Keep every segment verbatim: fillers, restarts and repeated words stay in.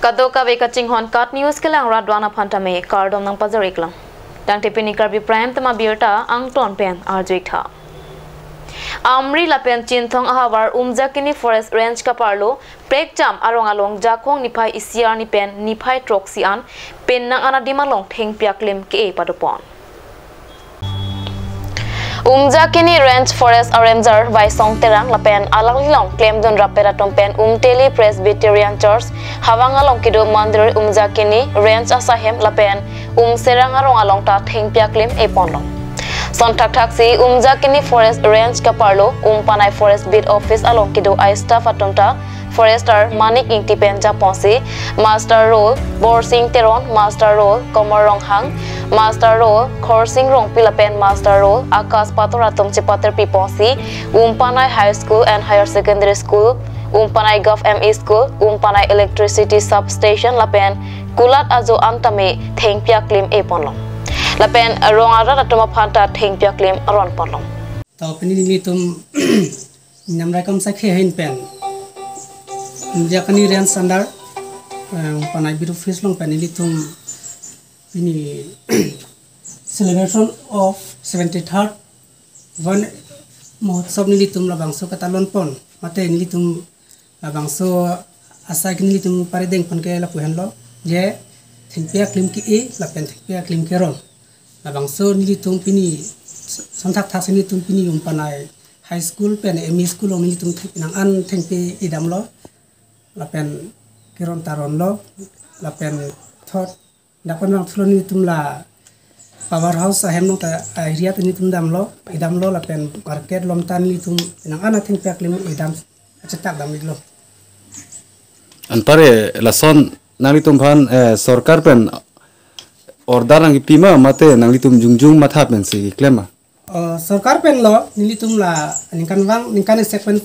Kadokave kachinghon KAT News kelang rat do-an aphan tame kardom nangpajir-iklang. Tangte pini Karbi Prime Time abirta angton pen arju-ik tha. Amri lapen Chinthong ahavar Umjakini Forest Range kaparlo prekjam arong along Jakhong niphai isi arni pen niphai throksi an penang an adim along thengpi aklim ke-e padopon. Umjakini Range Forest Ranger Vaisong Terang lapen alanglilong klemdun rapet atum pen Umteli Presbyterian Church Havang along kedo mandir Umjakini Range asahem lapen Umserang arong along ta thengpi aklim eponlo. Son thakthaksi Umjakini Forest Range kaparlo Umpanai Forest Beat Office along kedo a-staff atum ta Forester Manik Ingti pen japonsi Master Role Borsing Teron, Master Role Komor Ronghang, Master Role Khorsing Rongpi lapen Master Role Akash Pator atum chepatir piponsi Umpanai High School and Higher Secondary School, Umpanai Govt M E School, Umpanai Electricity Substation lapen kulat ajo an tame thengpi aklim eponlo. Lapen rong arat atum aphan ta thengpi aklim ronponlo. To pini nelitum Namraikom sakhi ahin pen Umjakini Range under, eh, Umpanai Beat Office along pen nelitum pini celebration of seventy-third Van Mahotsav nelitum labangso katalonpon, mate nelitum labangso asai ke nelitum paridengpon ke lapu henlo, je thengpi aklim ke-e lapen thengpi aklim keron. Labangso nelitum pini son thakthaksi nelitum pini Umpanai High School pen M E School along nelitum theng-, nang an thengpi idamlo lapen keron ta ronlo lapen thot dak pen vangthulo nelitum la power house ahem along ta area ta nelitum damlo, idamlo lapen market along ta nelitum nang an athengpi aklim idam achetak dam-iklo. Anpar lason nanglitum aphan, eh, sorkar pen order nangkipi ma mate nanglitum jongjong matha pensi keklem ma? Oh, sorkar pen lo, nelitum la ningkan vang, ningkan isek pen,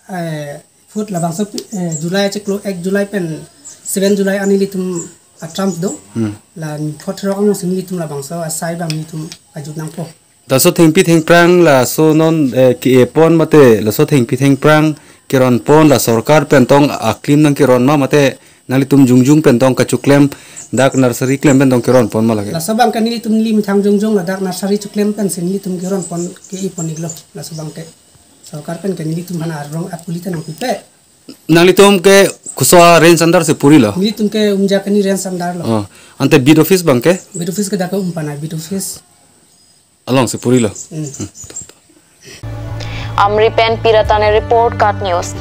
eh, foot labangso, eh, July chiklo ek July pen seven July an nelitum a-term do. Hmm. La ni photrok ang si nelitum labangso asai abang nelitum ajut nangpo. Laso thengpi thengphrang laso non, eh, ke-epon mate laso thengpi thengphrang keronpon la sorkar pen tong aklim nangkeron ma mate nanglitum jongjong pen tong kachoklem dak nursery klem pen tong keronpon ma lake? Laso abang ke nelitum neli methang jongjong ladak nursery choklem pensi nelitum keronpon ke-epon-iklo laso abang ke. Sorkar pen ke nelitum aphan arong apuli ta nangpipe. Nanglitum ke koso a-range under si purilo? Nelitum ke Umjakini Range under lo. Oh, ante beat office abang ke? Beat office ke dak ke Umpanai beat office along si purilo. Hmm. Amri pen Piratane report, KAT News.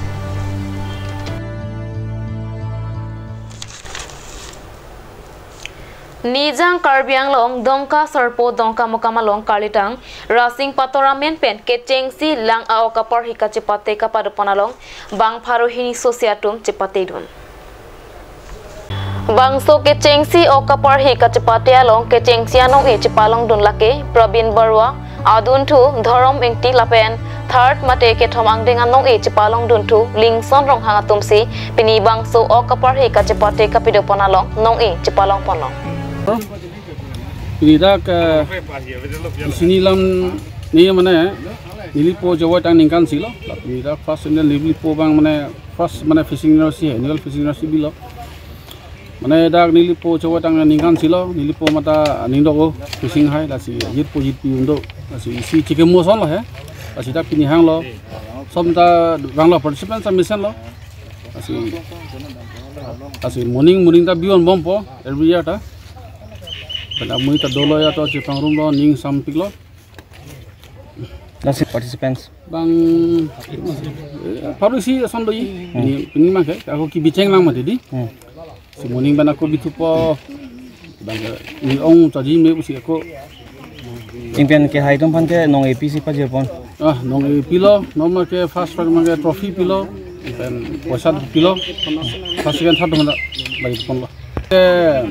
Nijang Karbi Anglong Dongka Sarpo Dongkamukam along karlitang Rasing Pator amen pen kechengsi lang a-ok aparhi kachepate kapadopon along bang pharo hini sosi atum chepatedun. Bangso kechengsi ok aparhi kachepate along kechengsi anong-e chepalongdun lake Probin Barua, adunthu Dhorom Ingti lapen third mate kethom angdeng anong-e chepalongdunthu Lingson Ronghang atumsi pini bangso ok aparhi kachepate kapadopon along nong-e chepalongponlo. Pini dak, eh, isi alam ni mane nelipo chevoi tang ningkan isi lo. Pini dak first nelipo abang mane first mane fishing nursery hai, annual fishing nursery bilo. Mane dak nelipo chevoi tang ningkan isi lo, nelipo mata ningdok-o fishing hai, lasi jitpo jitpi un do, lasi isi chikimo ason lo he, lasi dak pini hanglo, som ta banglo participant submission lo, lasi, lasi morning morning ta bi-onbompo every year ta, pen amui ta dolo ya to chepangrum lo ning sampik lo. Lasi participants? Bang, eh, pharo isi ason do-i. Hmm. Pini, pini abang ke, ako kebi chenglang mati di. Hmm. Si morning abang ako bithupo. Bang, eh, ni ong chaji me pusi ako. Ingpen kehai atum aphan ke nong-e pisi pajirpon? Ah, nong-e pilo, non abang ke first prize abang ke trophy pilo, ingpen poisa pilo, first, second, third abang ke bagi ponlo. Eh,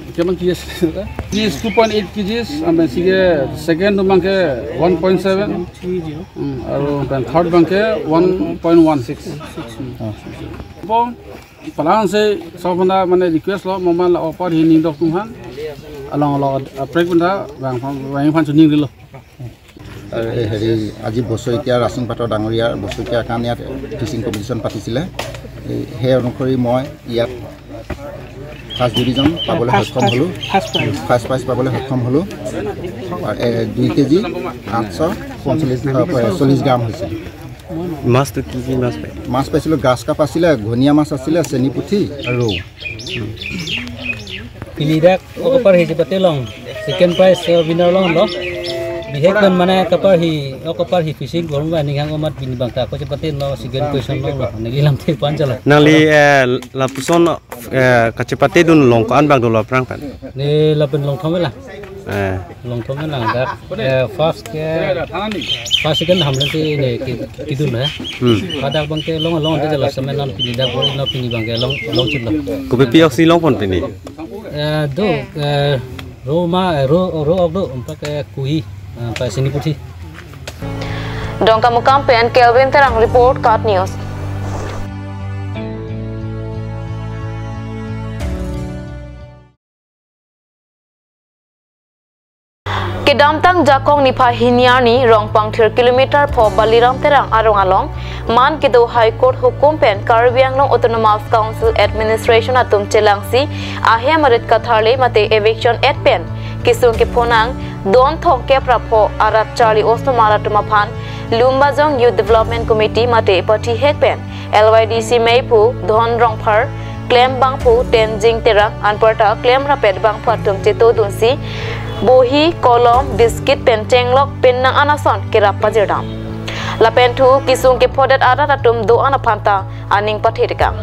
Keman K G s, K G s two point eight K G s, amben sige second abang ke one point seven, hmm, aru pen third abang ke one point one six. Hmm. Bang, palang se, so panda mane request lo, moman la ok aparhi ningdok atum aphan, along along, uh, prek panda, bang aphan, bang aphan chuning rilo. আৰু এই হেৰি, আজি বছৰেকীয়া ৰাছিং পাতৰ ডাঙৰীয়াৰ বছৰেকীয়া কাৰণে ইয়াত ফিচিং কম্পিটিশ্যন পাতিছিলে। এই, সেই অনুসৰি মই ইয়াত ফাৰ্ষ্ট ডিভিজন পাবলৈ সক্ষম হ'লোঁ। First prize. ফাৰ্ষ্ট প্ৰাইজ পাবলৈ সক্ষম হ'লোঁ। এ, দুই কেজি আঠশ পঞ্চল্লিছ, আ, চল্লিছ গ্ৰাম হৈছে। মাছটো কি কি মাছ পায়? মাছ পাইছিলোঁ, গ্ৰাছ কাৰ্প আছিলে, ঘনিয়া মাছ আছিলে, চেনি পুঠি আৰু ৰৌ। Pini dak ok kaparhi chepate long second prize, eh, winner longlo. Bihek pen mane kaparhi, ok kaparhi fishing korma ning hang omat pini bangta ko chepate long second position longlo. Neli lamthe pu-an chalo. Nangli, eh, lapuson, eh, kachepatedun long ko-an bang dolo aphrang pen? Ne lapen long thom lang. Eh. Long thom lang dak. Eh, first ke, first second hamlen si ne ki-, kidun he. Hmm. Hadak bangke long long de la semen lam pini dak bor ino pini bangke long long chit lo. Kopi pi oksi longpon pini? Eh, do, eh, roma, eh, ro, ro ok do, empak, eh, kuhi, eh, empak sini puthi. Dongkamukam pen Kelvin Terang report, KAT News. Kedamtang Jakong niphai hini arni Rongpangthir kilometer pho Baliram Terang arong along man kedo High Court hukum pen Karbi Anglong Autonomous Council Administration atum chelangsi ahem arit katharle mate eviction et pen kesung kephonang don thomkep ra pho arat charli osomar atum aphan Lumbajong Youth Development Committee mate pathi hek pen L Y D C meiphu Dhon Rongphar, klembangphu Tenzing Terang, anparta klemrapet bangphu atum chetodunsi bohi, kolom, biskit pen chenglok pinnang anason kerap pajirdam. Lapen thu kesung kephodet arat atum do-an aphanta aning pathetekang.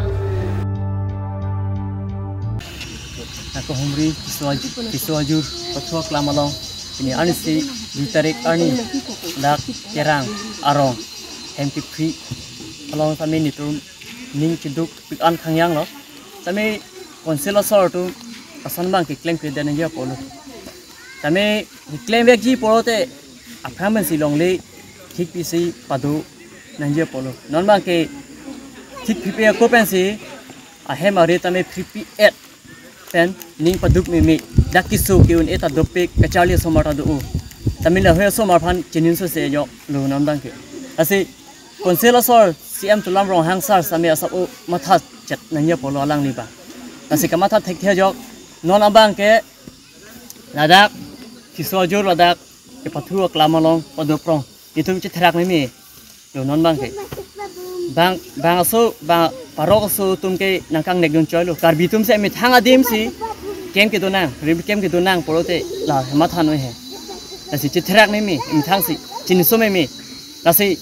Nako humri keso ajur, keso ajur, pathua klam along, pini arnisi, dui tarik arni, dak Terang arong, hem kephri along tame netum ning cheduk pik an khangyang lo. Tame council asor atum ason bangke klemkledet nangji apotlo. Tame klemvekji pulote aphrang pensi longle thik pisi pado nangji apotlo. Non bangke thik phipik ako pensi ahem arit tame phipik et pen ning paduk meme, dak keso ke-un-e ta dopik, kacharli osomar ta do-o. Tame lahei osomar aphan chinin sose joklo non bangke. Lasi council asor C M Tuliram Ronghang sar tame asap-o matha chet nangji apotlo alangli abang. Lasi kamatha thekthe ajok non abangke ladak keso ajur ladak kepathu aklam along padoprong. Netum chetherak meme. Yo non bangke. Bang, bang aso, bang parok aso atum ke nangkangnekdun choilo. Karbi atum si methang adim si kem kedonang, rim kem kedonang pulote la matha noi he. Lasi chetherak meme, methang si chinso meme. Lasi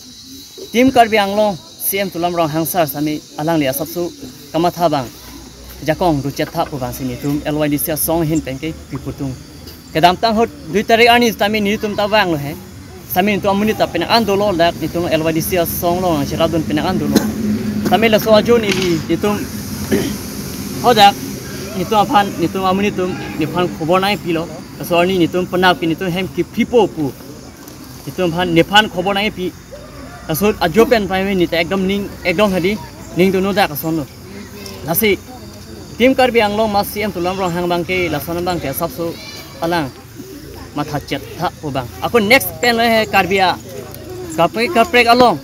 Team Karbi Anglong C M Tuliram Ronghang sar tame alangli asapso kamatha abang Jakong do chetha pu abangsi netum L Y D C asong ahin penke piputung. Kedamtang ahut dui tarik arni tame netum ta vanglo he. Tame netum amonit ta penang an dolo dak netum L Y D C asong along cherapdun penang an dolo. Tame laso ajo neli netum hadak netum aphan netum amonit atum nephan khobor nangpilo. Laso arni netum penap ke netum hem kephipo pu. Netum aphan nephan khobor nangpi. Laso ajo pen pai neta ekdom ning ekdom hadi ning dono dak asonlo. Lasi Team Karbi Anglong ma C M Tuliram Ronghang bangke lason bangke asapso alang matha chetha pu abang. Ako next pen le he Karbi a kaprek kaprek along.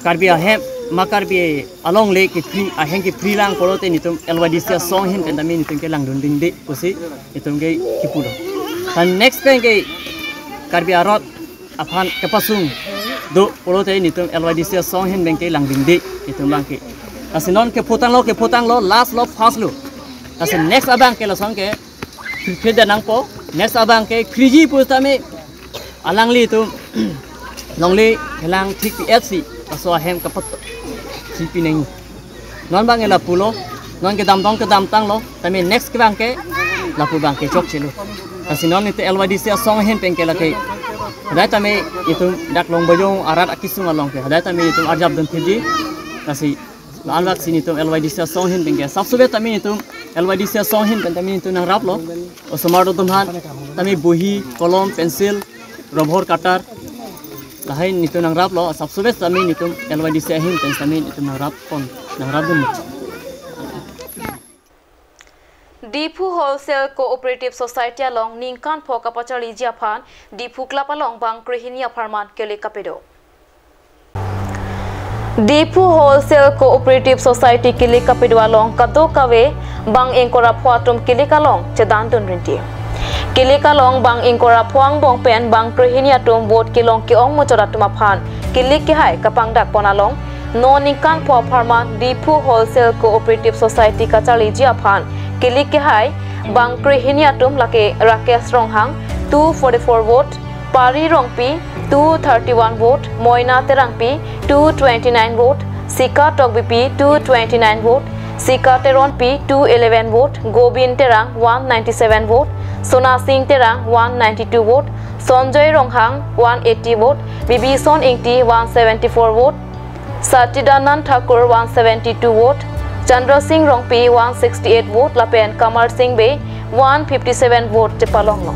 Karbi ahem ma Karbi alongle kephri ahem kephri lang pulote netum L Y D C asong ahin pen tame netum kelangdun dingde pusi netum ke kipulo. Tan next pen ke Karbi arot aphan kepasung do pulote netum L Y D C asong ahin bangke langdingde netum bangke. Lasi non kephotanglo kephotanglo last lo first lo. Lasi next abangke lason ke phri phri da nangpo. Next abangke phriji pu tame alanglitum longle helang thik pi et si laso ahem kapat si pineng. Non bangke lapulo, non kedamtang kedamtanglo, tame next ke bangke lapu bangke chokchelo. Lasi non netum L Y D C asong ahin penke lake. Hadai tame netum dak Lumbajong arat akesung along ke. Hadai tame netum arjapdun thipji. Lasi la-an bak si netum L Y D C asong ahin penke. Asapso be tame netum L Y D C asong ahin pen tame netum nangraplo. Osomar atum aphan tame bohi, kolom, pencil, rubber, cutter. Lahai netum nangraplo. Asapso be tame netum L Y D C ahin pen tame netum nangrap pon, nangrapdun. Diphu Wholesale Cooperative Society along ningkan pho kapacharliji aphan Diphu Club along bang krehini apharman kele kapedo. Diphu Wholesale Cooperative Society kele kapedo along kadokave bang ingkoi ra pho atum kilik along chedan dun rinti. Kilik along bang ingkoi ra pho angbong pen bang krehini atum vote kelong ke-ong muchot atum aphan kilik kehai kapangdak pon along non ningkan pho apharman Diphu Wholesale Cooperative Society kacharliji aphan kilik kehai bang krehini atum lake Rakesh Ronghang two forty-four vote, Pari Rongpi two thirty-one vote, Moina Terangpi two twenty-nine vote, Sika Tokbipi two twenty-nine vote, Sika Teronpi two eleven vote, Gobin Terang one ninety-seven vote, Sona Sing Terang one ninety-two vote, Sonjoy Ronghang one eighty vote, Bibison Ingti one seventy-four vote, Sachidanand Thakur one seventy-two vote, Chandra Sing Rongpi one sixty-eight vote lapen Kamar Sing Bey one fifty-seven vote chepalonglo.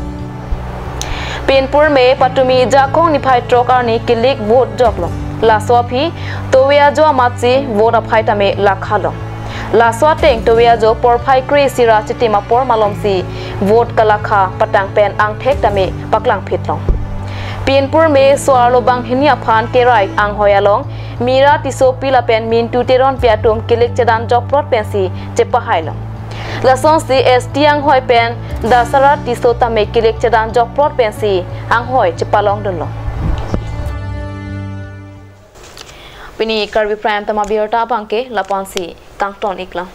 Pinpur me patumi Jakhong niphai throk arni kilik vote joklo. Laso aphi tove ajo amatsi vote aphai tame lakhalo. Laso ateng tove ajo porphai kre-isi ra chitim apor malomsi vote kalakha patang pen angthek tame paklangphitlo. Pinpur me so-arlo banghini aphan kerai anghoi along Mira Tissopi lapen Mintu Teronpi atum kilik chedan jokprot pensi chepahailo. Lasonsi S T anghoi pen Dasara Tisso tame kilik chedan jokprot pensi anghoi chepalongdunlo. Pini Karbi Prime Time abirta abangke lapu-ansi kangton iklang.